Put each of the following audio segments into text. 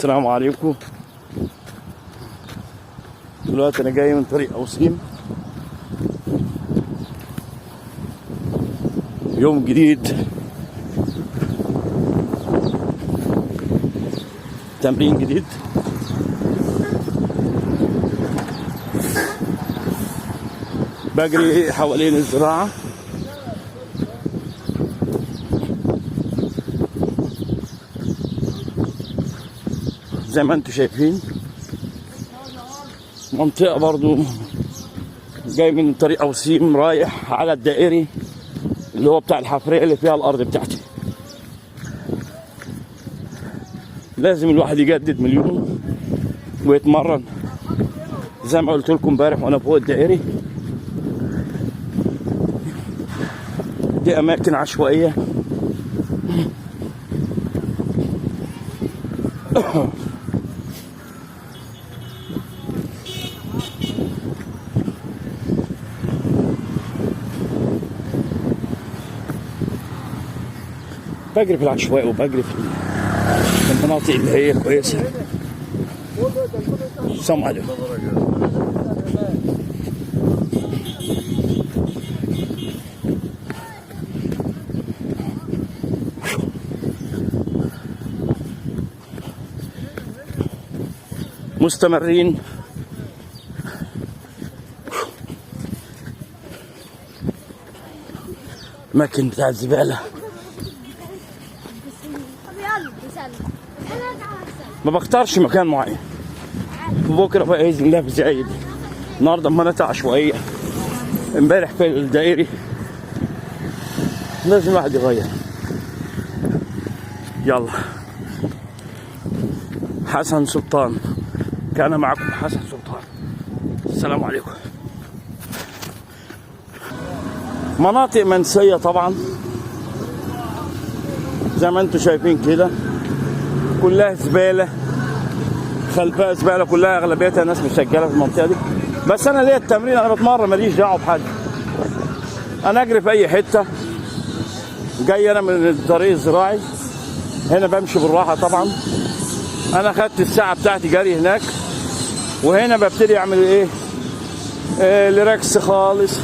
السلام عليكم. دلوقتي انا جاي من طريق اوسيم، يوم جديد، تمرين جديد. بجري حوالين الزراعة. زي ما انتم شايفين منطقة برضو جاي من طريق اوسيم رايح على الدائري اللي هو بتاع الحفرية اللي فيها الارض بتاعتي. لازم الواحد يجدد مليون ويتمرن زي ما قلت لكم امبارح وانا فوق الدائري. دي اماكن عشوائية. بجري في العشوائي وبجري في المناطق اللي هي كويسة. السلام عليكم. مستمرين. أماكن بتاع الزبالة. ما بختارش مكان معين. بكره باذن الله في زايد، النهارده مناطق عشوائية، امبارح في الدائري. لازم الواحد يغير. يلا، حسن سلطان كان معكم، حسن سلطان. السلام عليكم. مناطق منسية طبعا زي ما انتم شايفين كده، كلها زبالة، خلفها زبالة، كلها اغلبيتها ناس مسجله في المنطقة دي. بس انا ليا التمرين، انا بتمرن، ماليش دعوه بحد. انا اجري في اي حتة. جاي انا من الطريق الزراعي هنا، بمشي بالراحة طبعا. انا خدت الساعة بتاعتي جري هناك، وهنا ببتدي اعمل ايه، relax خالص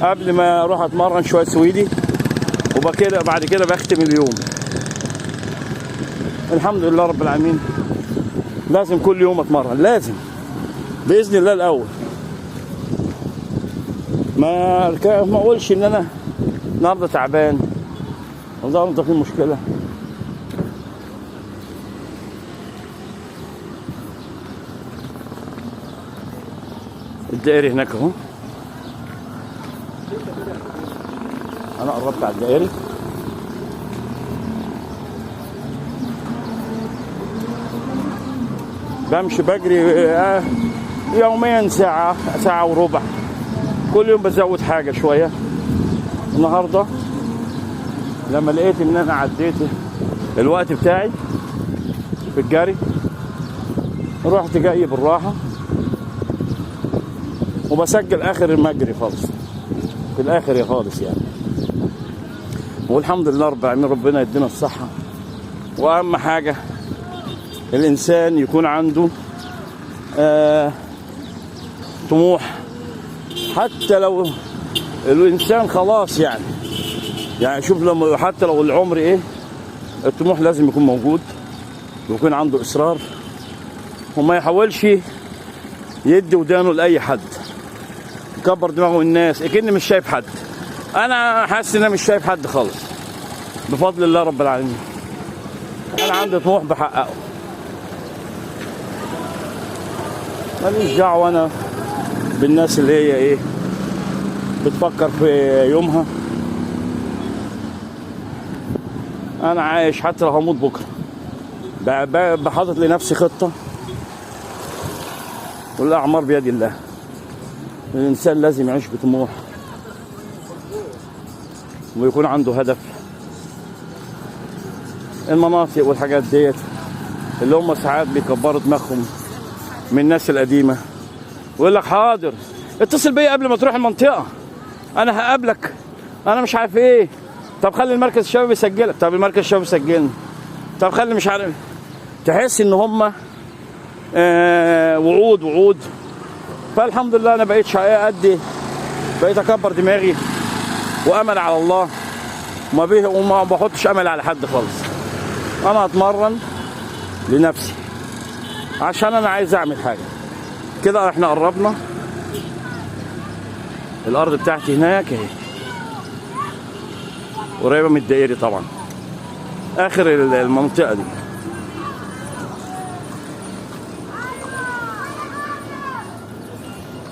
قبل ما اروح اتمرن شوية سويدي، وبكده بعد كده بختم اليوم. الحمد لله رب العالمين. لازم كل يوم اتمرن، لازم باذن الله. الاول ما اقولش ان انا النهارده تعبان، النهارده في مشكلة. الدائري هناك اهو، انا قربت على الدائري. بمشي بجري يوميا ساعة، ساعة وربع، كل يوم بزود حاجة شوية. النهاردة لما لقيت ان انا عديت الوقت بتاعي في الجري، رحت جاي بالراحة وبسجل اخر المجري خالص، في الاخر يا خالص يعني. والحمد لله رب العالمين، ربنا يدينا الصحة. واهم حاجة الانسان يكون عنده طموح، حتى لو الانسان خلاص يعني شوف لما حتى لو العمر ايه، الطموح لازم يكون موجود، ويكون عنده اصرار، وما يحاولش يدي ودانه لاي حد، يكبر دماغه الناس. اكني مش شايف حد، انا حاسس ان انا مش شايف حد خالص بفضل الله رب العالمين. انا عندي طموح بحققه، ماليش دعوه انا بالناس اللي هي ايه بتفكر في يومها. انا عايش حتى لو هموت بكره، بحاطط لنفسي خطه، والاعمار بيد الله. الانسان لازم يعيش بطموح ويكون عنده هدف. المناطق والحاجات ديت اللي هم ساعات بيكبروا دماغهم من الناس القديمة، ويقول لك حاضر اتصل بيا قبل ما تروح المنطقة، انا هقابلك، انا مش عارف ايه. طب خلي المركز الشبابي يسجلك. طب المركز الشبابي يسجلني، طب خلي مش عارف. تحس ان هم وعود وعود. فالحمد لله انا بقيت ادي، بقيت اكبر دماغي وامل على الله، ما به وما بحطش امل على حد خالص. انا اتمرن لنفسي عشان انا عايز اعمل حاجة. كده احنا قربنا الارض بتاعتي هناك اهي، قريبه من الدائري طبعا، اخر المنطقة دي.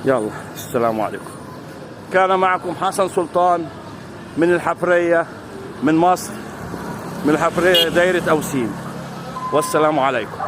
يلا السلام عليكم. كان معكم حسن سلطان من الحفرية، من مصر، من الحفرية دايرة أوسيم. والسلام عليكم.